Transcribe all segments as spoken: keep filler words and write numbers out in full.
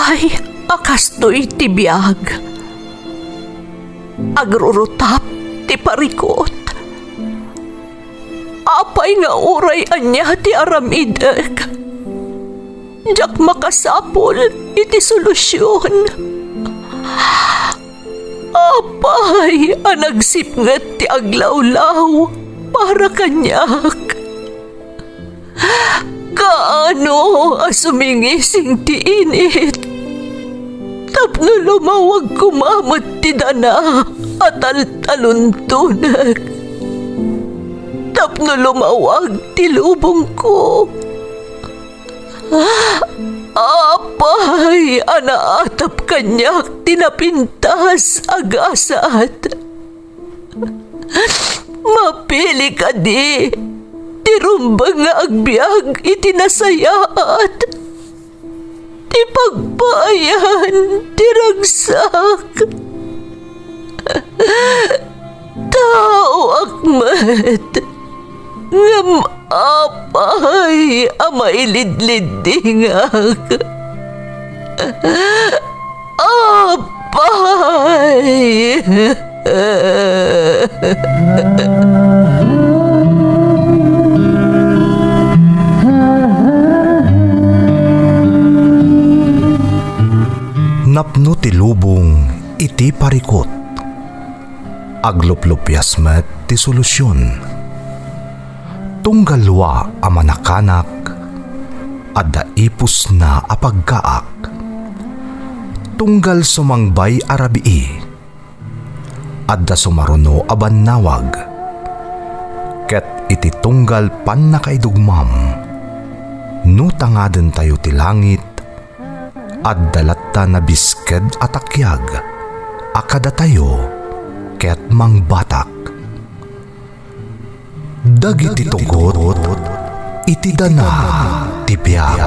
Ay, a kastoy ti biag. Agrurutap ti parikut. Apay nga uray ania ti aramidek, diak makasapul iti solusion. Apay a nagsipnget ti aglawlaw para kaniak? Kaano a sumingising ti init tapno lumawag koma met ti dana a taltaluntonek, tapno lumawag ti lubongko? Apay a naatap kaniak ti napintas a gasat? Mapili kadi ti rumbeng nga agbiag iti nasayaat, ti pagpaayan ti ragsak? Taoak met, ngem apay a mailidliddingak? Apay! Napno ti lubong iti parikut. Agluplupias met ti solusion. Tunggal dua a manakanak, adda ipusna a pagkaak. Tunggal sumangbay a rabii, adda sumaruno a bannawag. Ket iti tunggal pannakaidugmam, no tangadentayo ti langit, adda latta nabisked a takiag a kadatayo ket mangbatak. Dagiti tugot iti dana ti biag.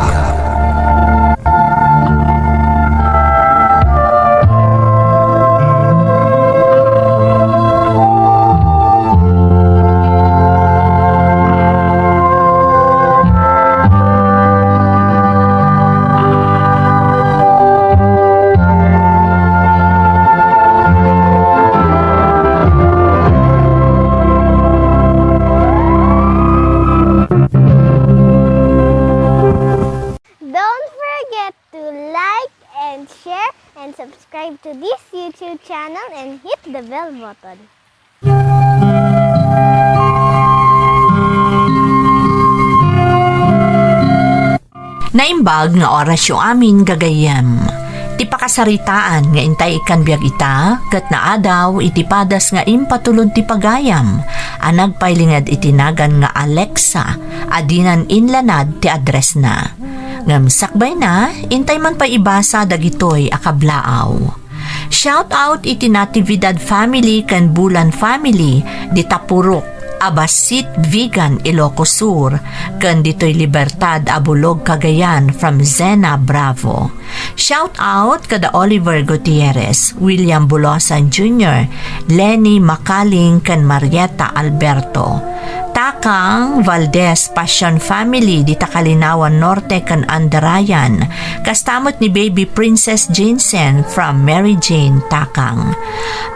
Don't forget to like and share and subscribe to this YouTube channel and hit the bell button. Naimbag nga orasyo amin, gagayyem. Ti pakasaritaan nga intay ikkan biag ita, ket naadaw iti padas nga impatulod ti pagayam a nagpailinged iti nagan nga Alexa a dinan inlanad ti addressna. Ngem sakbayna, intay man pay ibasa dagitoy a kablaaw. Shout out iti Natividad family ken Bulan family, di Tapurok, Abasit, Vigan, Ilocos Sur, ken ditoy Libertad a Bulog, Cagayan, from Zena Bravo. Shout out kada Oliver Gutierrez, William Bulosan Junior, Lenny Makaling, ken Marietta Alberto. Takang Valdez Passion family, dita Kalinawan Norte ken Andarayan, kasta met ni Baby Princess Jensen from Mary Jane Takang.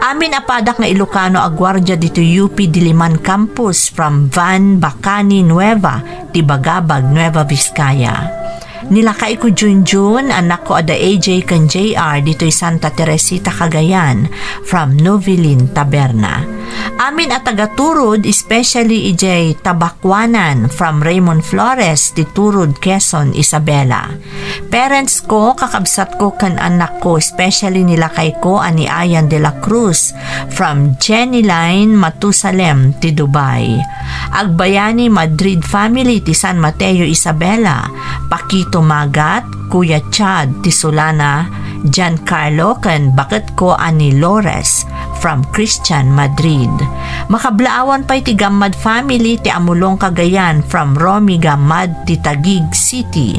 Amin a padak nga Ilocano a guardia ditoy U P Diliman Campus from Van Bacani Nueva, ti Bagabag, Nueva Vizcaya. Ni lakayko Junjun, anakko a da A J ken J R ditoy Santa Teresita, Cagayan, from Novelin Taberna. Amin a taga-Turod, especially idiay Tabacuanan, from Raymond Flores, ti Turod, Quezon, Isabela. Parents ko, kakabsat ko, ken anak ko, especially ni lakayko a ni Ayan de la Cruz, from Jenny Line Matusalem ti Dubai. Agbayani Madrid family ti San Mateo Isabela, Paquito Magat, Kuya Chad ti Sulana, Giancarlo ken baketko a ni Lores from Christian Madrid. Makablaawan pay ti Gammad family ti Amulong Cagayan from Romy Gammad ti Taguig City.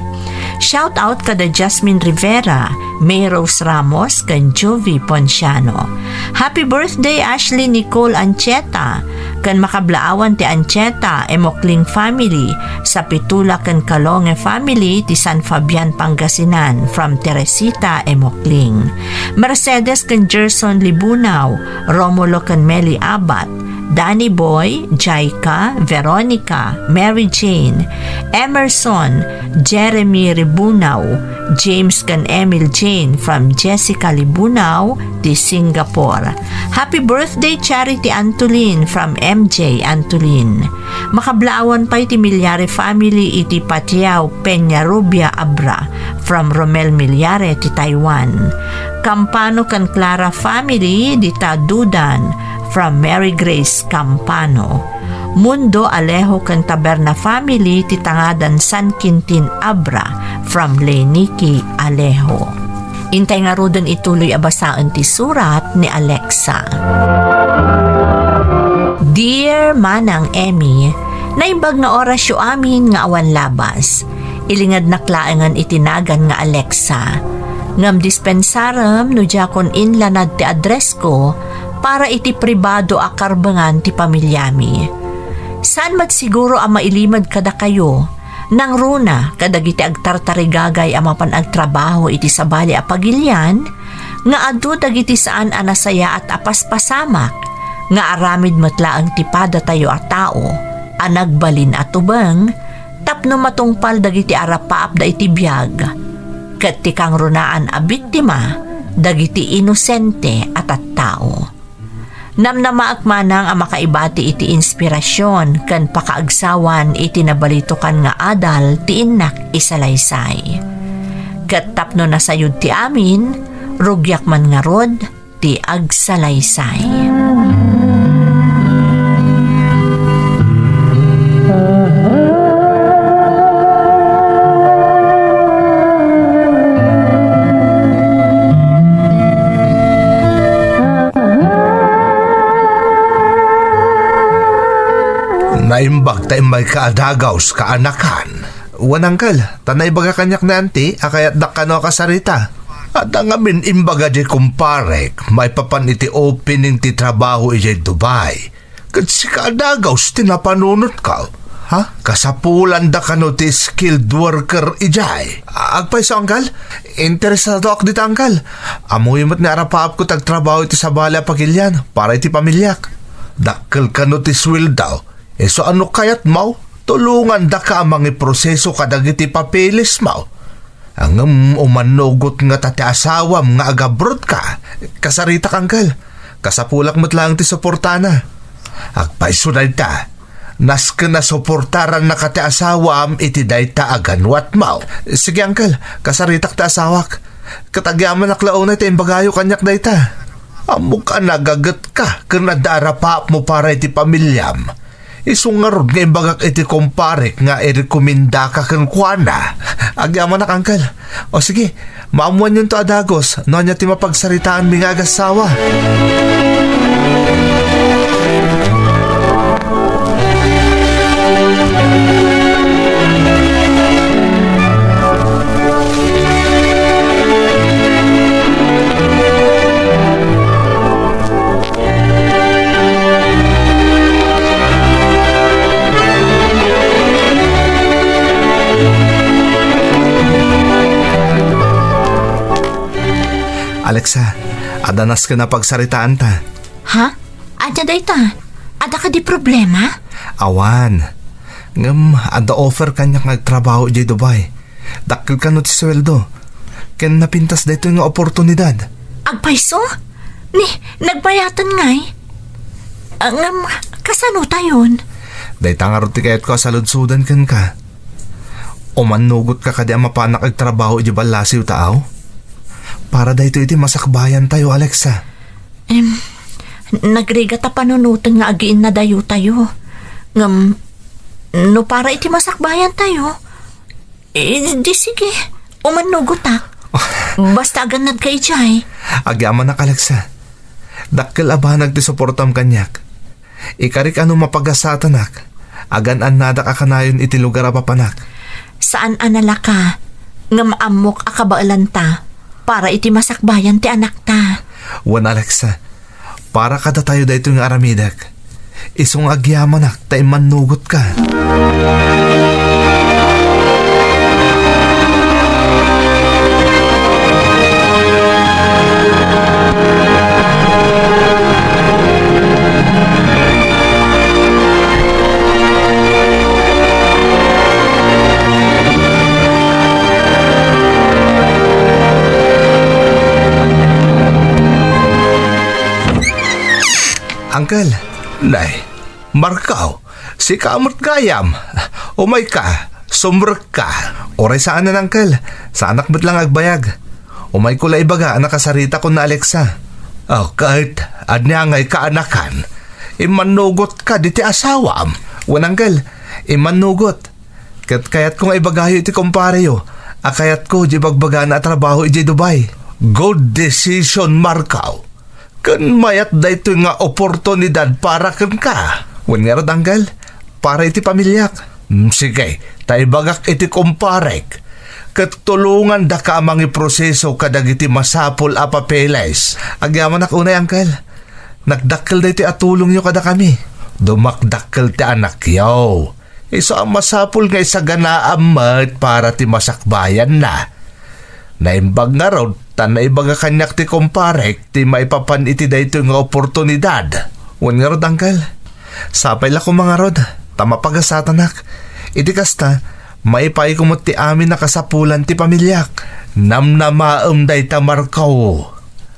Shout out kada Jasmine Rivera, May Rose Ramos, ken Juvie Ponciano. Happy birthday, Ashley Nicole Ancheta, ken makablaawan ti Ancheta Emocling family, Sapitula ken Calonge family ti San Fabian, Pangasinan, from Teresita Emocling. Mercedes ken Gerson Libunao, Romulo ken Meli Abad, Danny Boy, Jaika, Veronica, Mary Jane, Emerson, Jeremy Ribunao, James ken Emil Jane from Jessica Libunao ti Singapore. Happy birthday, Charity Antolin from M J Antolin. Makablaawan pay ti Milyare family iti Patiao, Peñarubia Abra from Romel Milyare ti Taiwan. Campano ken Clara family dita Dudan from Mary Grace Campano. Mundo Alejo ken Taberna family ti Tangadan, San Quintin Abra from Leniki Alejo. Intay ngaruden ituloy a basaen ti surat ni Alexa. Dear Manang Emmy, naimbag nga orasyo amin nga awan labas. Ilingednak laengen iti nagan nga Alexa. Ngem dispensarem no diakon inlanad ti addressko para iti pribado a karbengan ti pamiliami. Saan met siguro a mailimed kadakayo, nangruna kadagiti agtartarigagay a mapan agtrabaho iti sabali a pagilian, nga adu dagiti saan a nasayaat a paspasamak, nga aramid met laeng ti padatayo a tao a nagbalin a tubeng, tapno matungpal dagiti arapaapda iti biag, ket ti kangrunaan a biktima dagiti inosente a tattao. Namnamaek manang a makaibati iti inspirasyon ken pakaagsawan iti nabalitokan nga adal ti innak isalaysay. Ket tapno nasayod ti amin, rugiak man ngarud ti agsalaysay. Naimbag ta immayka a dagaws, kaanakan. Wen, angkel, ta naibaga kaniak ni anti a kayatdak kano a kasarita. Adda ngamin imbaga diay kumparek maipapan iti opening ti trabaho idiay Dubai. Ket sika a dagaws ti napanunotka. Ha? Kasapulanda kano ti skilled worker idiay. A-, agpayso, angkel? Interesadoak dita, angkel. Ammoyo met nga arapaapko ti agtrabaho iti sabali a pagilian para iti pamiliak. Dakkel kano ti sueldo. Isu a no kayatmo, tulongandaka a mangiproseso kadagiti papelismo. Ngem umannugot ngata ti asawam nga agabrodka. Kasaritak, angkel. Kasapulak met laeng ti suportana. Agpayso dayta. Nasken a suportarannaka ti asawam iti dayta a ganuatmo. Sige, angkel. Kasaritak ti asawak. Ket agyamanak la unay ta imbagayo kaniak dayta. Ammok a nagagetka ken adda arapaapmo para iti pamiliam. Isu ngarud nga imbagak iti kumparek nga irekomendaka kenkuana. Agyamanak, angkel. O sige, maammoanyonto a dagus no ania ti mapagsaritaanmi nga agassawa. Alexa, adda nasken a pagsaritaanta. Ha? Ania dayta? Adda kadi problema? Awan. Ngem adda offer kaniak nga agtrabaho idiay Dubai. Dakkel kano ti sueldo. Ken napintas daytoy nga oportunidad. Agpayso? Ni, nagbayaten ngay? Ah, ngem, kasano tayon? Dayta ngarud ti kayatko a saludsodan kenka. Umannugotka kadi a mapanak agtrabaho idiay ballasiw ta aw? Para daytoy iti masakbayantayo, Alexa. Em, nagrigat a panunoten nga agiinnadayotayo. Ngem, no para iti masakbayantayo, eh, di sige, umannugotak. Basta agannadka idiay. Agyamanak, Alexa. Dakkel a banag ti suportam kaniak. Ikarik a no mapagasatanak, agan-annadak a kanayon iti lugar a papanak. Saan a nalaka. Ngem ammok a kabaelanta para iti masakbayan ti anakta. Wen, Alexa, para kadatayo daytoy nga aramidek. Isu nga agyamanak ta immannugotka. Uncle. Nay, Marco, sika met gayam. Umayka, sumrekka. Uray saanen, Uncle. Saanak met la nga agbayag. Umayko la ibaga a nakasaritakon ni Alexa. O, ket ania ngay kaanakan? Immannugotka diti asawam. Wen, Uncle, immannugot. Ket kayatko nga ibagayo iti kumpareyo a kayatko diay ibagbagana a trabaho idiay Dubai. Good decision, Marco. Ken mayat daytoy nga oportunidad para kenka. Wen ngarud, Uncle, para iti pamiliak. Mm, sige, ta ibagak iti kumparek. Ket tulongandaka a mangiproseso kadagiti masapul a papeles. Agyamanak unay, Uncle. Nagdakkel daytoy a tulongyo kadakami. Dumakdakkel ti anakyo. Isu a masapul nga isaganaam met para ti masakbayanna. Naimbag ngarud ta naibaga kaniak ti kumparek ti maipapan iti daytoy nga oportunidad. Wen ngarud, Uncle, sapay la koma ngarud ta mapagasatanak. Iti kasta, maipayko met ti amin a kasapulan ti pamiliak. Namnamaem dayta, Marco.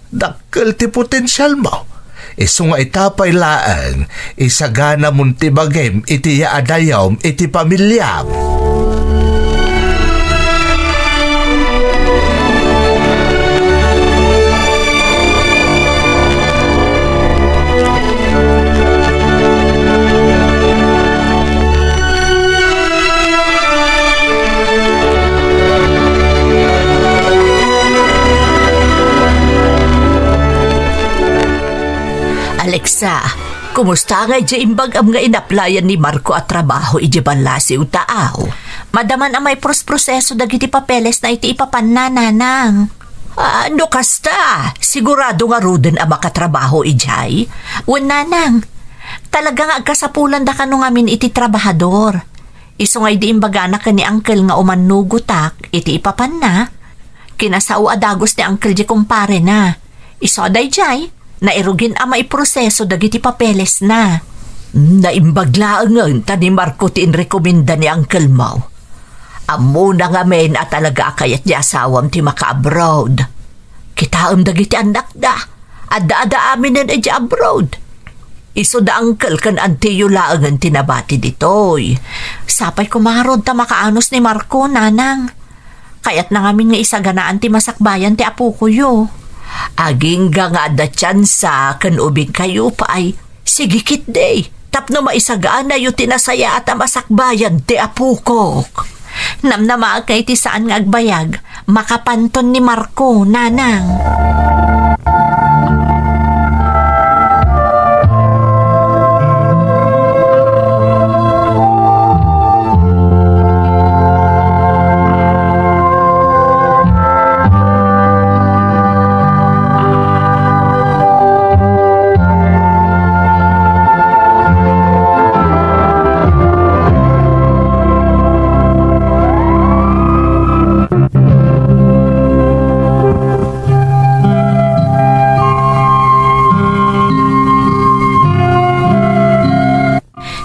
Dakkel ti potensialmo. Isu nga ita pay laeng, isaganamon ti bagim iti yaadayom iti pamiliam. Alexa, kumusta ngay diay imbag-am nga inaplayan ni Marco a trabaho idiay ballasiw ta aw? Madaman a maiprosproseso dagiti papelesna iti ipapanna, nanang. Ah, no kasta, sigurado ngaruden a makatrabaho idiay. Wen, nanang, talaga nga agkasapulanda kano ngamin iti trabahador. Isu nga idi imbagana ken ni Uncle nga umannugotak iti ipapanna, kinasao a dagus ni Uncle diay kumparena. Isu a daydiay, nairugin a maiproseso dagiti papelesna. Naimbag laengen ta ni Marco ti inrekomenda ni Uncle mo. Ammona ngamin a talaga a kayat ti asawam ti maka-abroad. Kitaem dagiti annakda. Adda-adda aminen idiay abroad. Isu da uncle ken antiyo laengen ti nabati ditoy. Sapay koma ngarud ta makaanus ni Marco, nanang. Kayatna ngamin nga isaganaan ti masakbayan ti apokoyo. Agingga nga adda tiansa ken ubingkayo pay, sige ketdi tapno maisaganayo ti nasayaat a masakbayan ti apokok. Namnamaek nga iti saan nga agbayag, makapanton ni Marco, nanang.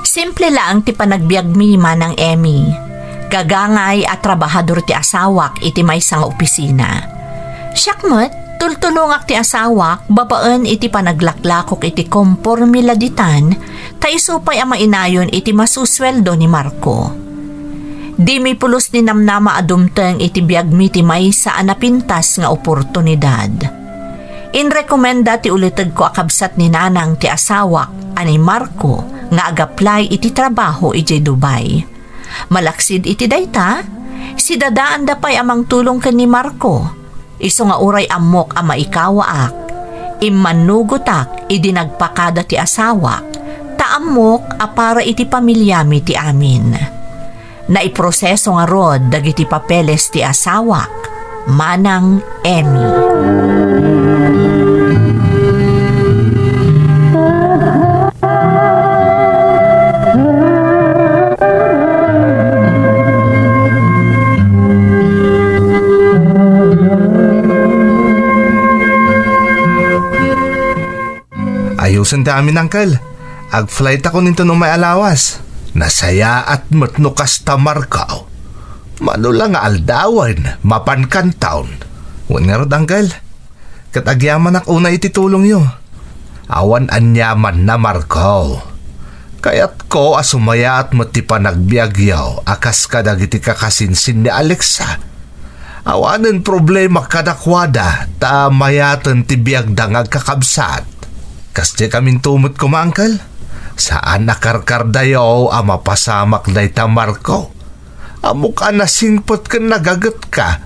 Simple laeng ti panagbiagmi, Manang Emmy. Gagangay a trabahador ti asawak iti maysa nga opisina. Siak met, tultulongak ti asawak babaen iti panaglaklakok iti komporme la ditan, ta isu pay a mainayon iti masusueldo ni Marco. Dimi pulos ni namnama a dumteng iti biagmi ti maysa a napintas nga oportunidad. Inrekomenda ti ulitegko a kabsat ni nanang ti asawak a ni Marco nga agaplay iti trabaho idiay Dubai. Malaksid iti dayta, sidadaanda pay a mangtulong ken ni Marco. Isu nga uray ammok a maikawaak, immannugotak idi nagpakada ti asawak, ta ammok a para iti pamiliami ti amin. Naiproseso ngarud dagiti papeles ti asawak, Manang Emmy. Ayusen ti amin, Uncle. Ag-flight akon inton umay a lawas. Nasayaat met no kasta, Marco. Mano la nga aldawen, mapankanton. Wen ngarud, Uncle. Ket agyamanak unay iti tulongyo. Awan aniamanna, Marco. Kayatko a sumayaat met ti panagbiagyo a kas kadagiti kakasinsin ni Alexa. Awanen problema kadakuada ta mayaten ti biagda nga agkakabsat. Kasdiay kaminto met koma, Uncle. Saan a karkardayo a mapasamak dayta, Marco. Ammok a nasingpet ken nagagetka.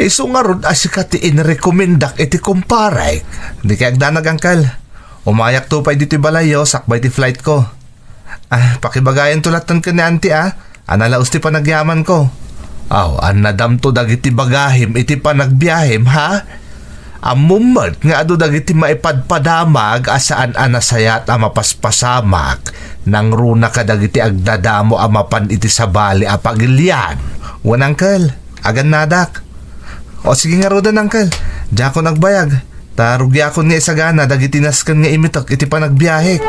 Isu ngarud a sika ti inrekomendak iti kumparek. Dikay agdanag, Uncle. Umayakto pay ditoy balayyo sakbay ti flightko. Ah, pakibagayonto latta ken ni Auntie, ah. Ania laeng ti panagyamanko. Aw, annadamto dagiti bagahim iti panagbiahem, ha? Ammom met nga adu dagiti maipadpadamag a saan a nasayaat a mapaspasamak nangruna kadagiti agdadamo a mapan iti sabali a pagilian. Wen, Uncle, agannadak. O sige ngaruden, Uncle. Diakon agbayag. Ta rugiakon nga isagana dagiti nasken nga imitek iti panagbiahek.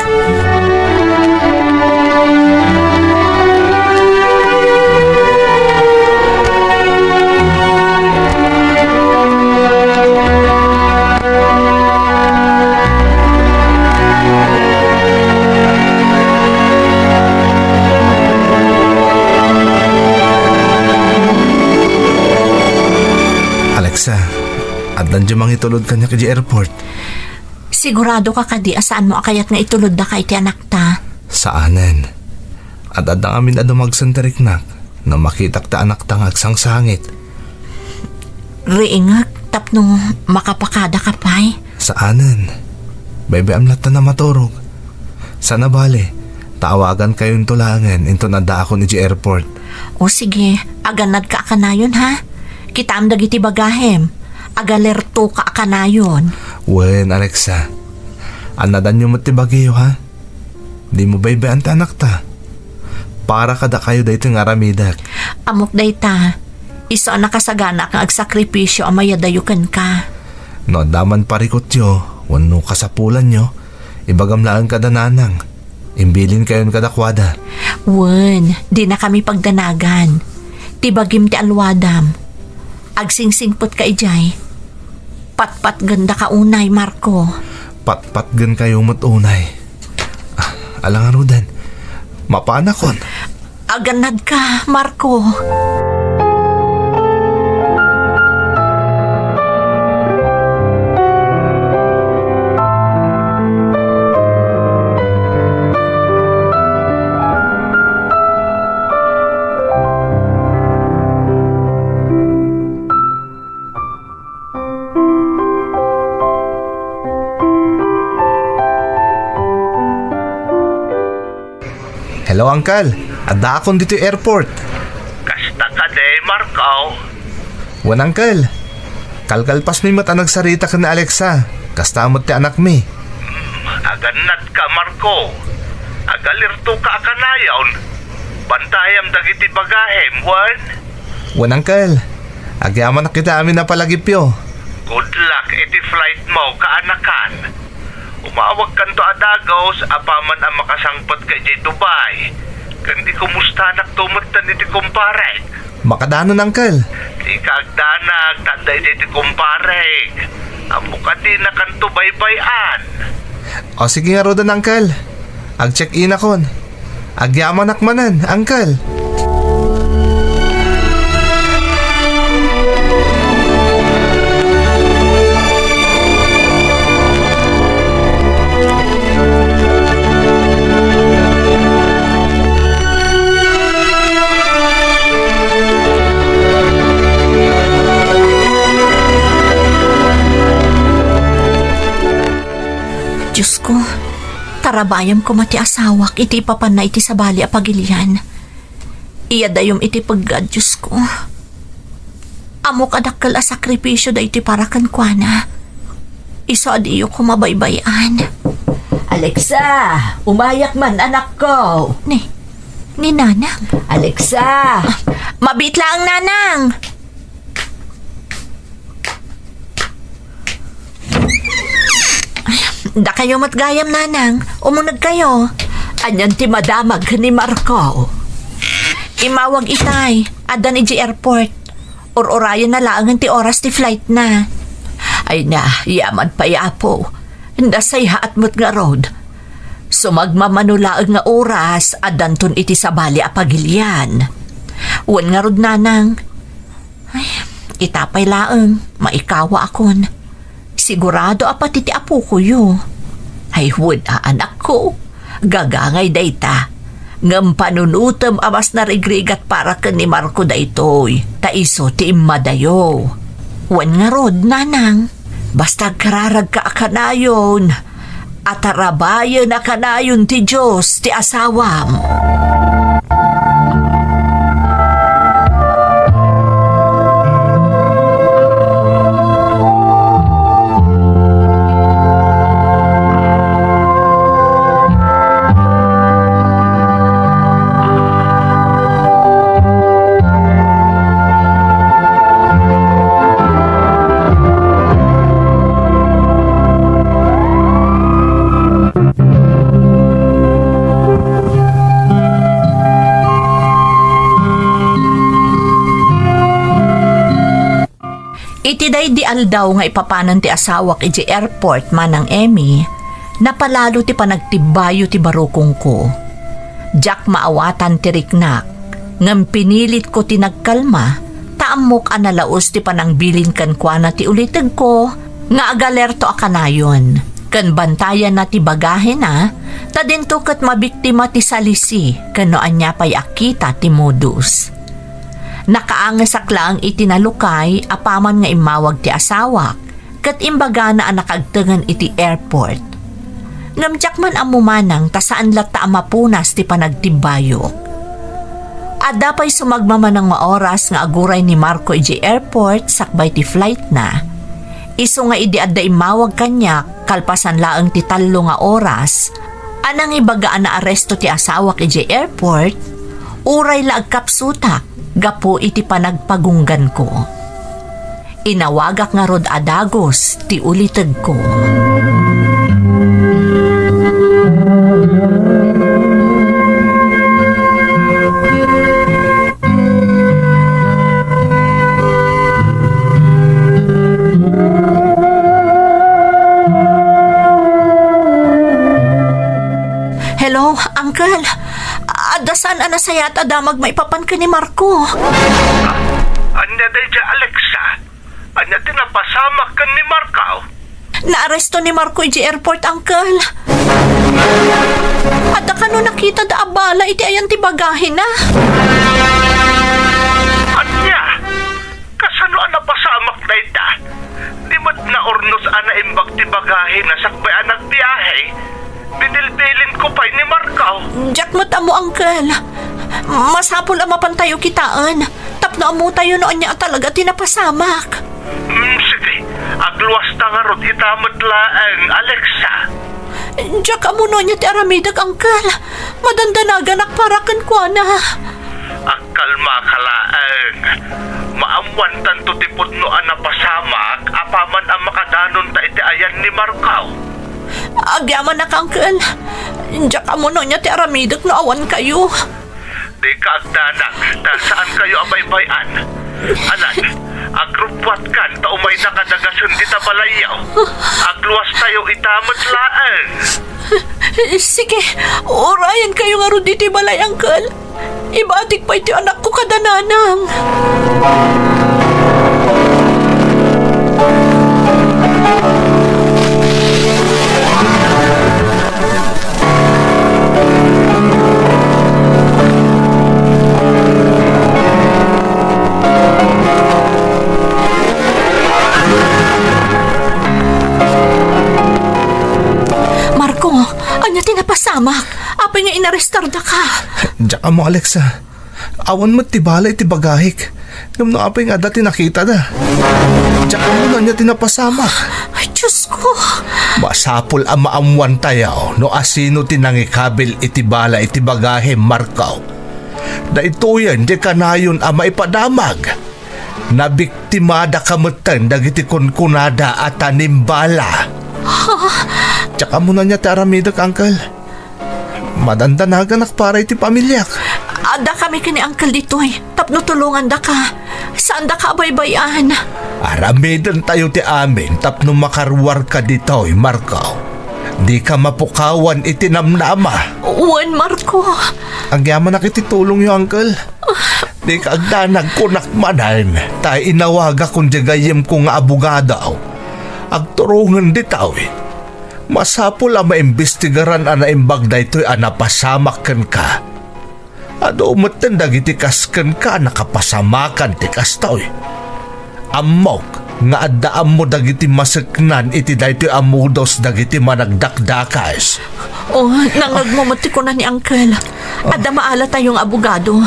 Alexa, addanto mangitulod kaniak idiay airport. Sigurado ka kadi a saanmo a kayat nga itulodda ka iti anakta? Saanen. Ad-adda ngamin a dumagsen ti riknak no makitak ti anakta nga agsangsangit. Riingek tapno makapakada ka pay? Saanen. Baybay-am latta a maturog. Sana bale, ta awagankayonto laengen inton addaakon idiay airport. O sige, agannadka a kanayon, ha? Kitaem dagiti bagahem. Agalertoka a kanayon. Wen, Alexa. Annadanyo met ti bagiyo, ha? Dimo baybay-an ti anakta. Para kadakayo daytoy nga aramidek. Ammok dayta. Isu a nakasaganaak nga agsakripisio a mayadayo kenka. No adda man parikutyo wenno kasapulanyo, ibagam laeng kada nanang. Imbilinkayon kadakuada. Wen, dinakami pagdanagan. Ti bagim ti alwadam. Agsingsingpetka idiay. Patpatgendaka unay, Marco. Patpatgenkayo met unay. Ah, ala ngaruden. Mapanakon. Agannadka, Marco. Hello, Uncle. Addaakon ditoy airport. Kasta kadi, Marco? Wen, Uncle. Kalkalpasmi met a nagsarita ken ni Alexa. Kasta met ti anakmi. Hmm, agannadka, Marco. Agalertoka a kanayon. Bantayam dagiti bagahem, wen? Wen, Uncle. Agyamanak iti amin a palagipyo. Good luck iti flight mo, kaanakan. Umawagkanto a dagus apaman a makasangpetka idiay Dubai. Ken di kumustanakto metten iti kumparek. Makadanon, Uncle. Dika agdanag, ta adda idiay ti kumparek. Ammok a dinakanto baybay-an. O, sige ngaruden, Uncle. Ag-check-inakon. Agyamanak manen, Uncle. Diosko, tarabayam koma ti asawak iti ipapanna iti sabali a pagilian. Iyadayom iti peggad, Diosko. Ammok a dakkel a sakripisio daytoy para kenkuana. Isu a diyo ko mabaybay-an. Alexa, umayak man, anakko. Ni, ni Nanang. Alexa! Mabiit laeng, Nanang. Dakayo met gayam, Nanang. Umunegkayo. Anian ti madamag ni Marco? Immawag itay. Addan idiay airport. Ur-urayenna laengen ti oras ti flightna. Ay na, yaman pay, Apo. Nasaysayaat met ngarud. Sumagmamano laeng nga oras, addanton iti sabali a pagilian. Wen ngarud, Nanang. Ay, ita pay laeng, maikawaakon. Sigurado a pati ti apokoyo. Ay, wen a, anakko. Gagangay dayta. Ngem panunotem a mas narigrigat para ken ni Marco daytoy, ta isu ti immadayo. Wen ngarud, Nanang. Basta agkararagka a kanayon, atarabayen a kanayon ti Dios ti asawam. Iti daydi aldaw nga ipapanan ti asawak idiay airport, Manang Emmy, napalalo ti panagtibbayo ti barukongko. Diak maawatan ti riknak, ngem pinilitko ti nagkalma, ta ammok a nalaus ti panangbilin kenkuana ti ulitegko nga agalerto a kanayon, ken bantayanna ti bagahena, ta dinto ket mabiktima ti salisi ken no ania pay a kita ti modus. Nakaangesak laeng iti nalukay apaman nga immawag ti asawak, ket imbagana a nakaagtengen iti airport. Ngem diak man ammo manang ta saan latta a mapunas ti panagtibbayok. Adda pay sumagmamano nga oras nga aguray ni Marco idiay airport sakbay ti flightna. Isu nga idi adda immawag kaniak, kalpasan laeng ti tallo nga oras, a nangibaga a naaresto ti asawak idiay airport, uray la agkapsutak gapu iti panagpagungganko. Inawagak ngarud a dagus ti ulitegko. Hello, Uncle. Adda saan a nasayaat a damag maipapan ken ni Marco. Ania daydiay, Alexa? Ania ti napasamak ken ni Marco? Naaresto ni Marco idiay airport, Uncle. Adda kano nakitada a bala iti ayan ti bagahena. Ania? Kasano a napasamak dayta? Di met naurnos a naimbag ti bagahena sakbay a nagbiahe? Binilbilinko pay ni Marco. Diak met ammo, Uncle. Masapul a mapantayo kitaen tapno ammotayo no ania a talaga ti napasamak. Mm, sige, agluasta ngarud ita met laeng, Alexa. Diak ammo no ania ti aramidek, Uncle. Madandanaganak para kenkuana. Agkalmaka laeng. Maammoantanto ti pudno a napasamak apaman a makadanonta iti ayan ni Marco. Agyamanak, Uncle. Diak ammo no ania ti aramidek no awan kayo. Dika agdanag, ta saan kayo a baybay-an. Anak, agrubbuatkan ta umayda kadagasen dita balayyo. Agluastayo ita met laeng. Sige, urayen kayo ngarud ditoy balay, Uncle. Ibatik pay ti anakko kada nanang. Marco, ania ti napasamak? Apay nga inarestar daka? Diak ammo, Alexa. Awan met ti bala iti bagahek. Ngem no apay nga adda ti nakitada? Diak ammonan ania ti napasamak. Ay, Diyos ko! Masapul a maammoantayo no asino ti nangikabil iti bala iti bagahim, Marco. Daytoyen ti kanayon a maipadamag. Nabiktimadaka metten dagiti kunkunada a tanimbala. Ha? Diak ammonan ania ti aramidek, Uncle. Madandanaganak para iti pamiliak. Adda kami ken ni Uncle ditoy tapno tulongandaka. Saandaka a baybay-an. Aramidentayo ti amin tapno makaruarka ditoy, Marco. Dika mapukawan iti namnama. Wen, Marco. Agyamanak iti tulongyo, Uncle. Dika agdanag, kunak manen, ta inawagakon diay gayyemko nga abogado. Agturongen ditoy. Masapul a maimbestigaran a naimbag daytoy a napasamak kenka. Adu metten dagiti kas kenka a nakapasamakan ti kastoy. Ammok nga adda ammo dagiti maseknan iti daytoy a modus dagiti managdakdakes. Oh, nangngegmo met ti kuna ni Uncle. Adda maalatayo nga abogado.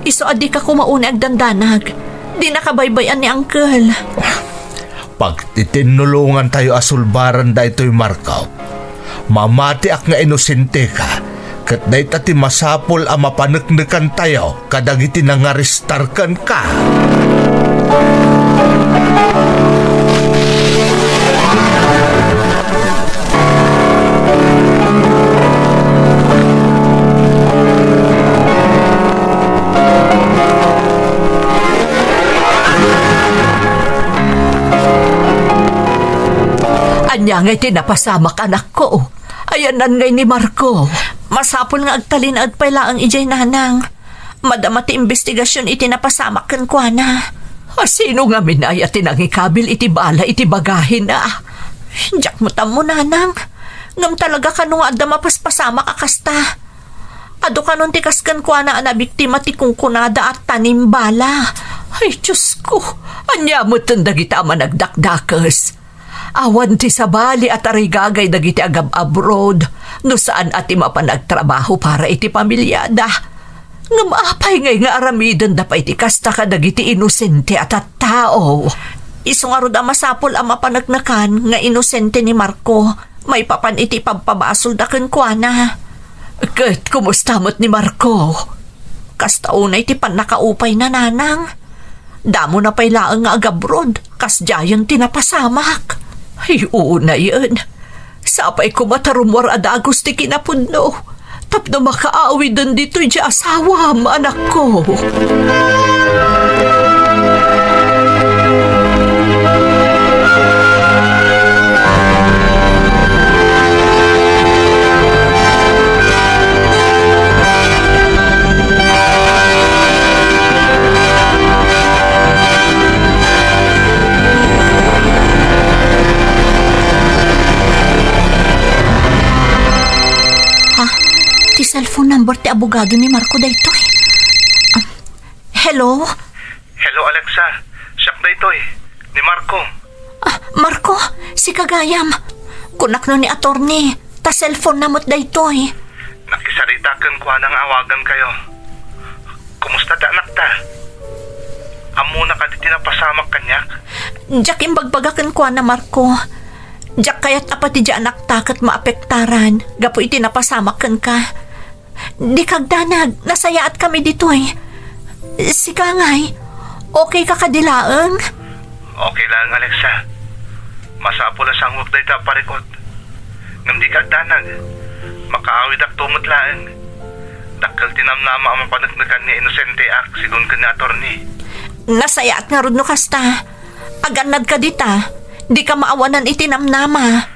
Isu a dika koma unay agdandanag. Dinaka baybay-an ni Uncle. Pagtitinnulongantayo a sulbaran daytoy, Marco. Mamatiak nga inosenteka, ket dayta ti masapul a mapaneknekantayo kadagiti nangarestar kenka. Ania ngay ti napasamak, anakko? Ayanna ngay ni Marco. Masapul nga agtalinaed pay laeng idiay, nanang. Madama ti imbestigasion iti napasamak kenkuana. Asino ngamin aya ti nangikabil iti bala iti bagahina? Diak met ammo, nanang. Ngem talaga kano nga adda mapaspasamak a kasta? Adu kanon ti kas kenkuana a nabiktima ti kunkunada a tanimbala? Ay, Diosko, ania metten dagita a managdakdakes? Awan ti sabali a tarigagay dagiti agab-abroad no saan a ti mapan agtrabaho para iti pamiliada. Ngem apay ngay nga aramidenda pay ti kasta kadagiti inosente a tattao? Isu ngarud a masapul a mapaneknekan nga inosente ni Marco maipapan iti ipabpabasolda kenkuana. Ket kumusta met ni Marco? Kasta unay ti pannakaupayna, nanang. Damona pay laeng nga agabrod, kasdiayen ti napasamak. Ay, unayen. Sapay koma ta rummuar a dagus ti kinapudno tapno makaawiden ditoy diay asawam, anakko. Ha? Ti cellphone number ti abogado ni Marco daytoy? Ah, hello? Hello, Alexa. Siak daytoy, ni Marco. Ah, Marco, sika gayam. Kunak no ni attorney, ta cellphone na met daytoy. Nakisarita kenkuana nga awagankayo. Kumusta ti anakta? Ammona kadi ti napasamak kaniak? Diak imbagbaga kenkuana, Marco. Diak kayat a pati diay anakta ket maapektaran gapu iti napasamak kenka. Dika agdanag, nasayaatkami ditoy. Sika ngay, okay ka kadi laeng? Okay laeng, Alexa. Masapul a sanguek dayta a parikut. Ngem dika agdanag. Makaawidakto met laeng. Dakkel ti namnama a mapaneknekan nga inosenteak, sigun ken ni attorney. Nasayaat ngarud no kasta. Agannadka dita. Dika maawanan iti namnama.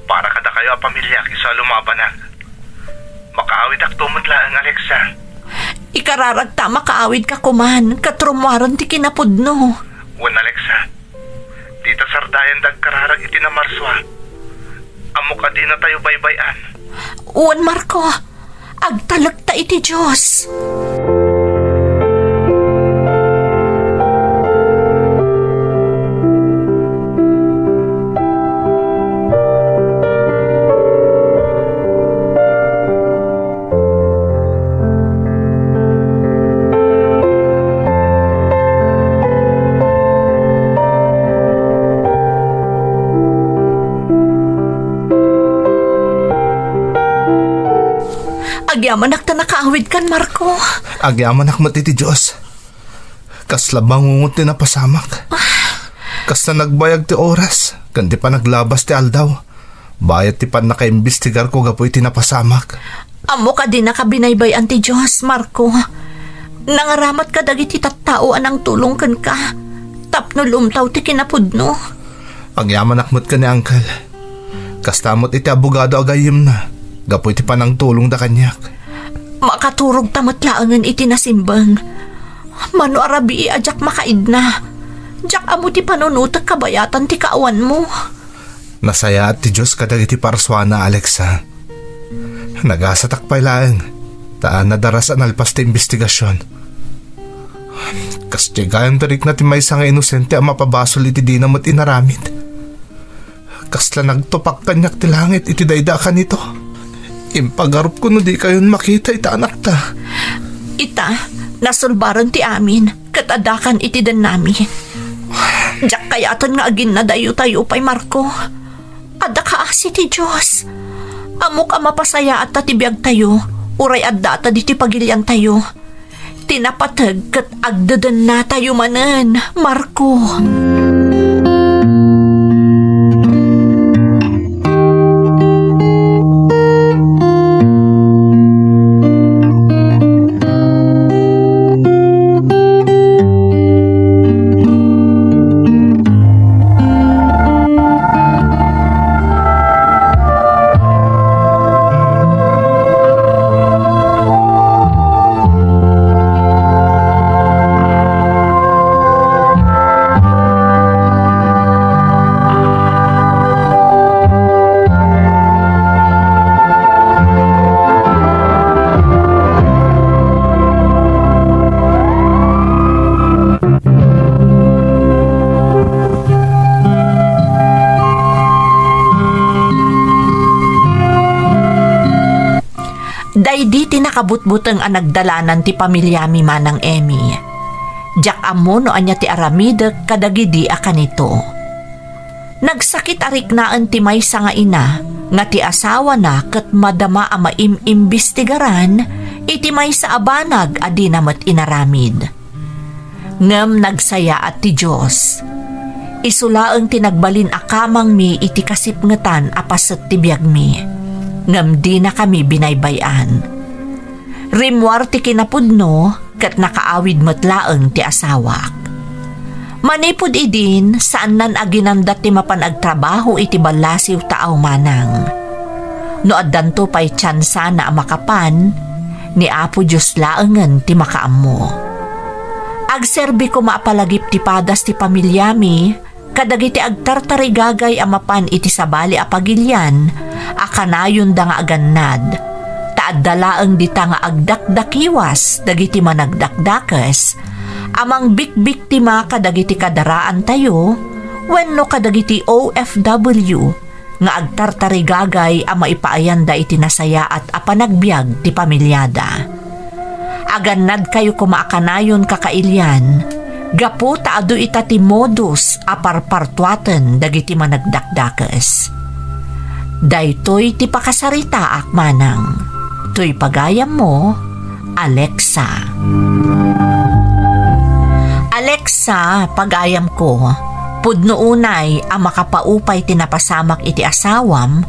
Para kadakayo a pamiliak isu a lumabanak. Makaawidakto met laeng, Alexa. Ikararagta a makaawidka koman ket rummuaren ti kinapudno. Wen, Alexa, dita sardayanda agkararag iti namarsua. Ammok a dinatayo baybay-an. Wen, Marco, agtalekta iti Dios. Agyamanak ta nakaawidkan, Marco. Agyamanak met iti Dios. Kasla bangungot ti napasamak. Kasla nagbayag ti oras, ken ti panaglabas ti aldaw. Bayat ti pannakaimbestigarko gapu iti napasamak. Ammok a dinaka binaybay-an ti Dios, Marco. Nangaramidka dagiti tattao a nangtulong kenka tapno lumtaw ti kinapudno. Agyamanak met ken ni Uncle. Kasta met iti abogado a gayyemna, gapu iti panangtulongda kaniak. Makaturogta met laengen iti nasimbeng. Mano a rabii a diak makaidna. Diak ammo ti panunotek kabayatan ti kaawanmo. Nasayaat ti Dios kadagiti parsuana, Alexa. Nagasatak pay laeng, ta nadarasda nalpas ti imbestigasion. Kas ti gayam ti rikna ti maysa nga inosente a mapabasol iti dina met inaramid. Kasla nagtupak kaniak ti langit iti dayda a kanito. Impagarupko no dikayon makita iti anakta. Ita, nasulbaren ti amin, ket addakan iti dennami. Diak kayaten nga aginnadayontayo pay, Marco. Adda kaasi ti Dios. Ammok a mapasayaatta ti biagtayo, uray addata ditoy pagiliantayo. Ti napateg ket agdedennatayo manen, Marco. Daydi ti nakabutbuteng a nagdalanan ti pamiliami, Manang Emmy. Diak ammo no ania ti aramidek kadagidi a kanito. Nagsakit a riknaen ti maysa nga ina nga ti asawana ket madama a maim-imbestigaran iti maysa a banag a dina met inaramid. Ngem nagsayaat ti Dios. Isu laeng ti nagbalin a kamangmi iti kasipngetan a paset ti biagmi, ngem dinakami binaybay-an. Rimmuar ti kinapudno ket nakaawid met laeng ti asawak. Manipud idin, saannan a ginandat ti mapan agtrabaho iti ballasiw ta aw manang. No addanto pay tiansana a makapan, ni Apo Dios laengen ti makaammo. Agserbi koma a palagip ti padas ti pamiliami kadagiti agtartarigagay a mapan iti sabali a pagilian a kanayonda nga agannad, ta adda laeng dita nga agdakdakiwas dagiti managdakdakes a mangbikbiktima kadagiti kadaraantayo wenno kadagiti O F W nga agtartarigagay a maipaayanda iti nasayaat a panagbiag ti pamiliada. Agannadkayo koma a kanayon, kakailian, gapu ta adu ita ti modus a parpartuaten dagiti managdakdakes. Daytoy ti pakasaritaak manang. Toy pagayammo, Alexa. Alexa, pagayamko, pudno unay a makapaupay ti napasamak iti asawam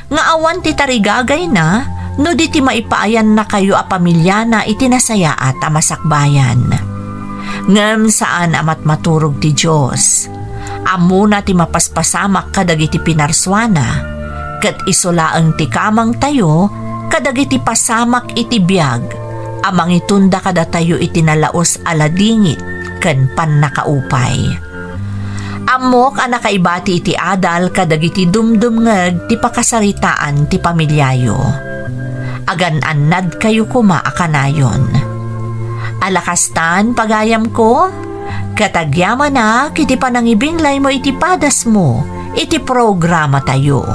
nga awan ti tarigagayna no di ti maipaayannakayo a pamiliana iti nasayaat a masakbayan. Ngem saan a matmaturog ti Dios. Ammona ti mapaspasamak kadagiti pinarsuana, ket isu laeng ti kamangtayo kadagiti pasamak iti biag a mangitunda kadatayo iti nalaus a ladingit ken pannakaupay. Ammok a nakaibati iti adal kadagiti dumdumngeg ti pakasaritaan ti pamiliayo. Agan-annadkayo koma a kanayon. Ala kastan, pagayamko, ket agyamanak iti panangibinglaymo iti padasmo iti programatayo.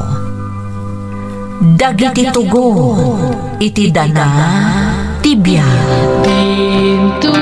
Dagiti tugon iti dana ti biag. Dinto